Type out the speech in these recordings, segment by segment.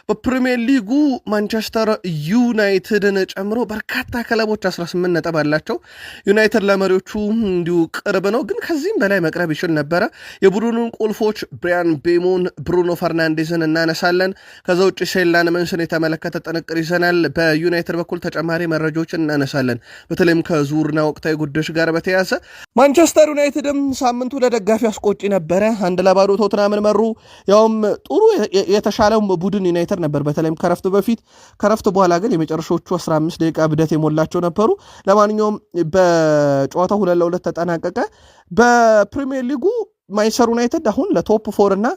በፕሪሚየር ሊጉ ማንቸስተር ዩናይትድን ጨምሮ በርካታ ክለቦች 18 ነጥብ አላቸው። ዩናይትድ ለመሪዎቹ እንዲሁ ቅርብ ነው፣ ግን ከዚህም በላይ መቅረብ ይችል ነበረ። የቡድኑን ቁልፎች ብሪያን ምቤሞን፣ ብሩኖ ፈርናንዴዝን እናነሳለን። ከዛ ውጭ ሴን ላመንስን የተመለከተ ጥንቅር ይዘናል። በዩናይትድ በኩል ተጨማሪ መረጃዎችን እናነሳለን፣ በተለይም ከዝውውርና ወቅታዊ ጉዳዮች ጋር በተያያዘ። ማንቸስተር ዩናይትድም ሳምንቱ ለደጋፊ አስቆጪ ነበረ። 1-0 ቶትናምን መሩ። ያውም ጥሩ የተሻለው ቡድን ዩናይትድ ነበር፣ በተለይም ከረፍት በፊት። ከረፍት በኋላ ግን የመጨረሻዎቹ 15 ደቂቃ እብደት የሞላቸው ነበሩ። ለማንኛውም በጨዋታው 2-2 ተጠናቀቀ። በፕሪሚየር ሊጉ ማንቸስተር ዩናይትድ አሁን ለ top four እና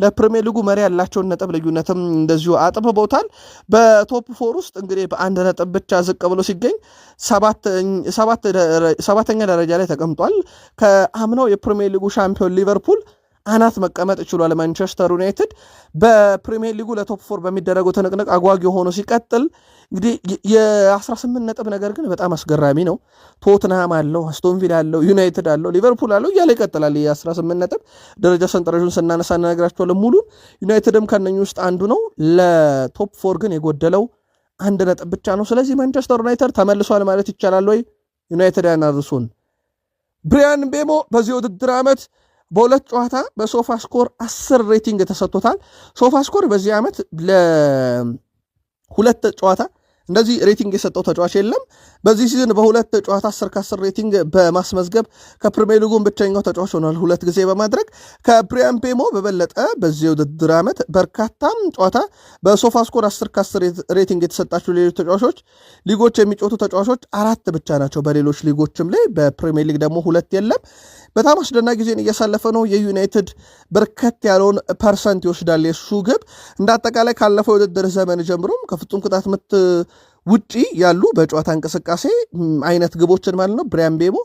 ለፕሪሚየር ሊጉ መሪ ያላቸውን ነጥብ ልዩነትም እንደዚሁ አጥብበውታል። በ top four ውስጥ እንግዲህ በአንድ ነጥብ ብቻ ዝቅ ብሎ ሲገኝ ሰባተኛ ደረጃ ላይ ተቀምጧል። ከአምናው የፕሪሚየር ሊጉ ሻምፒዮን ሊቨርፑል አናት መቀመጥ ችሏል። ማንቸስተር ዩናይትድ በፕሪሚየር ሊጉ ለ top four በሚደረገው ትንቅንቅ አጓጊ ሆኖ ሲቀጥል እንግዲህ የ18 ነጥብ ነገር ግን በጣም አስገራሚ ነው። ቶትንሃም አለው፣ አስቶን ቪላ አለው፣ ዩናይትድ አለው፣ ሊቨርፑል አለው እያለ ይቀጥላል። የ18 ነጥብ ደረጃ ሰንጠረዡን ስናነሳ እንነግራቸዋለን ሙሉን። ዩናይትድም ከነኙ ውስጥ አንዱ ነው። ለ top four ግን የጎደለው አንድ ነጥብ ብቻ ነው። ስለዚህ ማንቸስተር ዩናይትድ ተመልሷል ማለት ይቻላል ወይ? ዩናይትድ ያናርሱን። ብሪያን ምቤሞ በዚህ ውድድር ዓመት በሁለት ጨዋታ በሶፋ ስኮር 10 rating ተሰጥቶታል። ሶፋ ስኮር በዚህ ዓመት ለሁለት ጨዋታ እንደዚህ rating የሰጠው ተጫዋች የለም። በዚህ season በሁለት ጨዋታ 10 ከ10 rating በማስመዝገብ ከፕሪሚየር ሊጉን ብቸኛው ተጫዋች ሆኗል። ሁለት ጊዜ በማድረግ ከብሪያን ምቤሞ በበለጠ በዚህ ውድድር ዓመት በርካታም ጨዋታ በሶፋ ስኮር 10 ከ10 rating የተሰጣቸው ሌሎች ተጫዋቾች ሊጎች የሚጫወቱ ተጫዋቾች አራት ብቻ ናቸው። በሌሎች ሊጎችም ላይ፣ በፕሪሚየር ሊግ ደግሞ ሁለት የለም። በጣም አስደናቂ ጊዜን እያሳለፈ ነው። የዩናይትድ በርከት ያለውን percent ይወስዳል የሱ ግብ። እንደ አጠቃላይ ካለፈው የውድድር ዘመን ጀምሮም ከፍጹም ቅጣት ምት ውጪ ያሉ በጨዋታ እንቅስቃሴ አይነት ግቦችን ማለት ነው ብሪያን ምቤሞ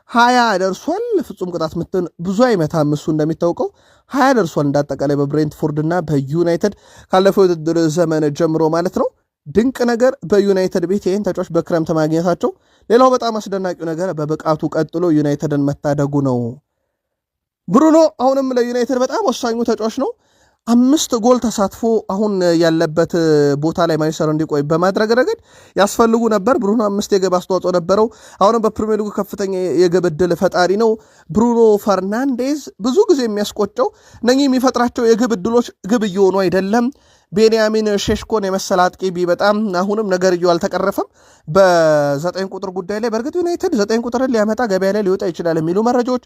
20 ደርሷል። ፍጹም ቅጣት ምትን ብዙ አይመታም እሱ እንደሚታወቀው፣ 20 ደርሷል። እንዳጠቃላይ በብሬንትፎርድ እና በዩናይትድ ካለፈው የውድድር ዘመን ጀምሮ ማለት ነው። ድንቅ ነገር በዩናይትድ ቤት ይህን ተጫዋች በክረምት ማግኘታቸው። ሌላው በጣም አስደናቂው ነገር በብቃቱ ቀጥሎ ዩናይትድን መታደጉ ነው። ብሩኖ አሁንም ለዩናይትድ በጣም ወሳኙ ተጫዋች ነው። አምስት ጎል ተሳትፎ አሁን ያለበት ቦታ ላይ ማንቸስተር እንዲቆይ በማድረግ ረገድ ያስፈልጉ ነበር። ብሩኖ አምስት የግብ አስተዋጽኦ ነበረው። አሁንም በፕሪሚየር ሊጉ ከፍተኛ የግብ ዕድል ፈጣሪ ነው። ብሩኖ ፈርናንዴዝ ብዙ ጊዜ የሚያስቆጨው እነኚህ የሚፈጥራቸው የግብ ዕድሎች ግብ እየሆኑ አይደለም። ቤንያሚን ሼሽኮን የመሰለ አጥቂ ቢመጣም አሁንም ነገርየው አልተቀረፈም በዘጠኝ ቁጥር ጉዳይ ላይ። በእርግጥ ዩናይትድ ዘጠኝ ቁጥርን ሊያመጣ ገበያ ላይ ሊወጣ ይችላል የሚሉ መረጃዎች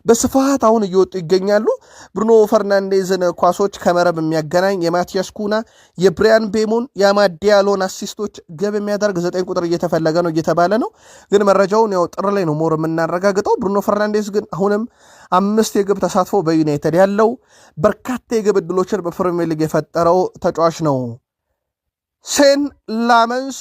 በስፋት አሁን እየወጡ ይገኛሉ። ብሩኖ ፈርናንዴዝን ኳሶች ከመረብ የሚያገናኝ፣ የማቲያስ ኩና፣ የብሪያን ምቤሞን፣ የአማድ ዲያሎን assist ኦች ግብ የሚያደርግ ዘጠኝ ቁጥር እየተፈለገ ነው እየተባለ ነው። ግን መረጃውን ያው ጥር ላይ ነው more የምናረጋግጠው። ብሩኖ ፈርናንዴዝ ግን አሁንም አምስት የግብ ተሳትፎ በዩናይትድ ያለው፣ በርካታ የግብ ዕድሎችን በፕሪሚየር ሊግ የፈጠረው ተጫዋች ነው። ሴን ላመንስ